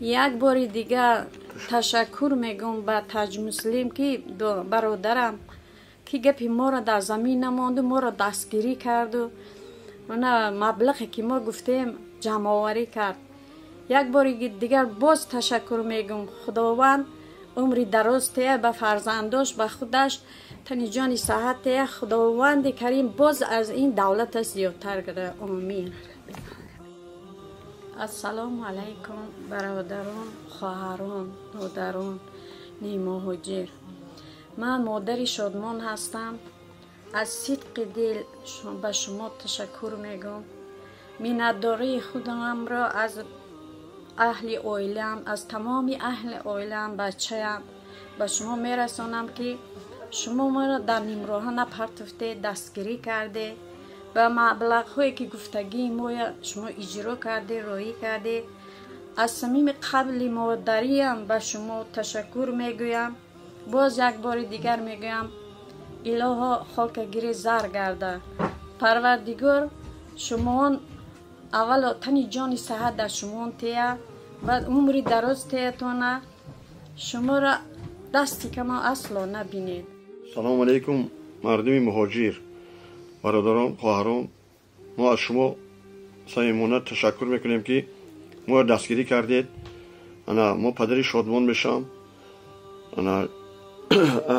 Як бори дигар ташаккур мегӯм ба Таҷмуслим, ки бародарам, ки гапи моро дар замин намонду, моро дастгирӣ карду на маблағе ки мо гуфтем, ҷамъоварӣ кард. Як бори дигар боз ташаккур мегӯм. Худованд умри дароз тея ба фарзандош, ба худаш тани ҷони саҳат тея. Худованди карим боз аз ин давлата зиёдтар гара. Омин. Ассалому алайкум, бародарон, хоҳарон, додарон нимуҳоҷир. Ман модари Шодмон ҳастам. Аз сидқи дил ба шумо ташаккур мегӯм. Миннатдории худамро аз аҳли оилаам, аз тамоми аҳли оилаам, бачаям ба шумо мерасонам, ки шумо маро дар нимроҳа напартофте, дастгирӣ карде, ба маблағҳое ки гуфтагии моя шумо иҷро карде, роҳӣ карде. Аз самими қабли модариям ба шумо ташаккур мегӯям. Боз як бори дигар мегӯям: илоҳо, хокагири зар гарда. Парвардигор шумоон аввало тани ҷони саҳат дар шумоон тея, баъд умри дароз теятона. Шуморо дасти кама асло набинед. Салому алайкум, мардуми муҳоҷир, бародарон, хоҳарон. Мо аз шумо самимона ташаккур мекунем, ки моро дастгирӣ кардед. Ана мо падари Шодмон мешавам. Ана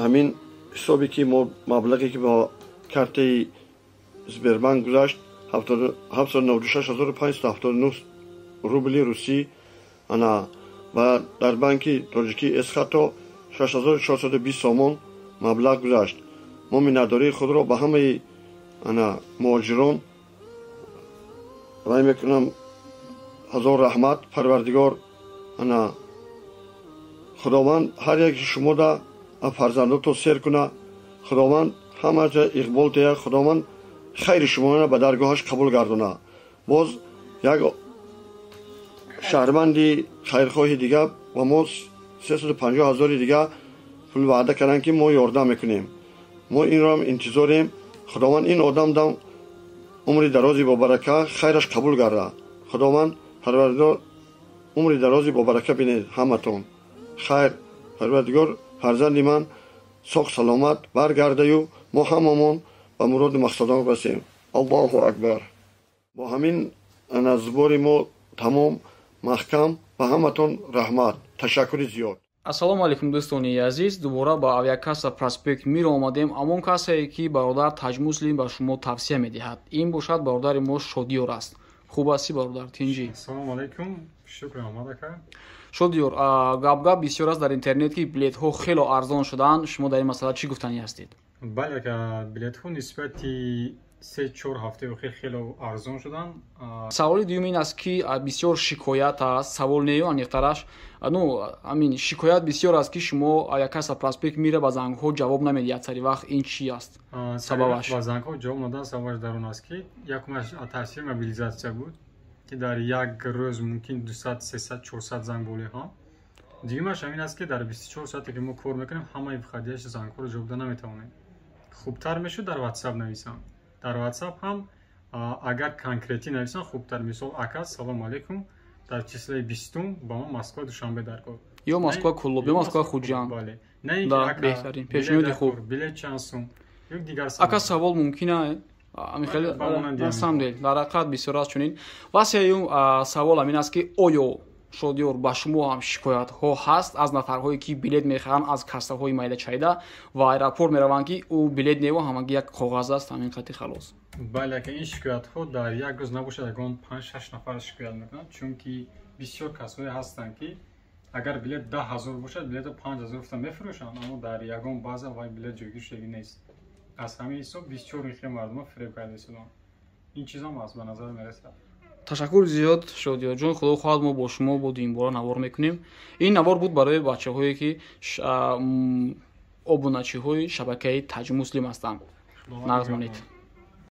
ҳамин ҳисобе ки мо маблағе ки ба картаи Сбербанк гузашт, 796 579 рубли русӣ, ана ва дар банки тоҷикӣ Эсхато 6420 сомон маблағ гузашт. Мо миннатдории худро ба ҳамаи ана муҳоҷирон вай мекунам. Ҳазор раҳмат. Парвардигор, ана Худованд ҳар яки шумода фарзандото сер куна. Худованд ҳамаҷа иқбол диҳад. Худованд хайри шуморо ба даргоҳаш қабул гардона. Боз як шаҳрванди хайрхоҳи дига ба мо 350 ҳазори дига пул ваъда карданд, ки мо ёрдам мекунем. Мо инроам интизорем. Худованд ин одам дам умри дарози бобарака, хайраш қабул гарда. Худованд Парвардигор умри дарози бобарака бинед ҳаматон. Хайр, Парвардигор фарзанди ман соғ саломат баргардаю мо ҳамамон ба муроду мақсадон расем. Аллоҳу акбар. Бо ҳамин назбори мо тамом маҳкам. Ба ҳаматон раҳмат, ташаккури зиёд. Ассалому алайкум, дӯстони азиз. Дубора ба авиакасса Проспект Мир омадем, ҳамон кассае ки бародар Таҷмуслим ба шумо тавсия медиҳад. Ин бошад бародари мо Шодиёр аст. Хуб ҳастӣ, бародар? Тинҷӣ? Ассалому алайкум, шукр, омад, ака. Шодиёр, гапгап бисёр аст дар интернет, ки билетҳо хело арзон шудаанд. Шумо дар ин масъала чӣ гуфтанӣ ҳастед? Бале, ака, билетҳо нисбати 3-4 ҳафтаи охир хело арзон шуданд. Саволи дуюм ин аст, ки бисёр шикоят аст, савол нею, аниқтараш, ну, амин, шикоят бисёр аст, ки шумо авиакасса Проспект Мира ба зангҳо ҷавоб намедиҳад сари вақт. Ин чӣ аст сабабаш? Ба зангҳо ҷавоб надан сабабаш дар он аст, ки якумаш таъсири мобилизатсия буд, ки дар як рӯз мумкин 200, 300, 400 занг болеҳо. Дуюмаш ҳамин аст, ки дар 24 соате ки мо кор мекунем, ҳамаи входящий зангҳоро ҷавоб дода наметавонем. Хубтар мешуд дар WhatsApp нависам. Дар WhatsApp ҳам агар конкретӣ нависам, хубтар. Мисол: «Ака, салому алайкум, дар числаи 20-ум ба мо Москва Душанбе даркор» ё Москва Куллоб, ё Москва Хуҷанд. Бале. На ин ки беҳтарин пешниҳоди хуб. «Билет чанд сум?» ё дигар. Ака, савол мумкин хеле на самом деле дар ҳақиқат бисёр аст чунин. Ва сеюм савол ҳамин аст, ки оё, Шодиёр, ба шумо ҳам шикоятҳо ҳаст аз нафарҳое ки билет мехаранд аз кассаҳои майдачайда ва аэропорт мераванд, ки ӯ билет неву ҳамагӣ як коғаз аст, ҳамин қати халос? Бале, ака, ин шикоятҳо дар як рӯз набошад, ягон панҷ шаш нафар шикоят мекунанд, чунки бисёр касое ҳастанд, ки агар билет 10 000 бошад, билето 5000 гуфта мефурӯшанд, аммо дар ягон база вай билет ҷойгир шудагӣ нест. Аз ҳамин ҳисоб бисёр ихе мардумо фиреб карда истоданд. Ин чизам аст, ба назар мерасад. Ташаккур зиёд, Шодиёрҷон. Худо хоҳад, мо бо шумо бо дуюмбора навор мекунем. Ин навор буд барои бачаҳое ки обуначиҳои шабакаи Таҷмуслим ҳастанд. Нағз монед.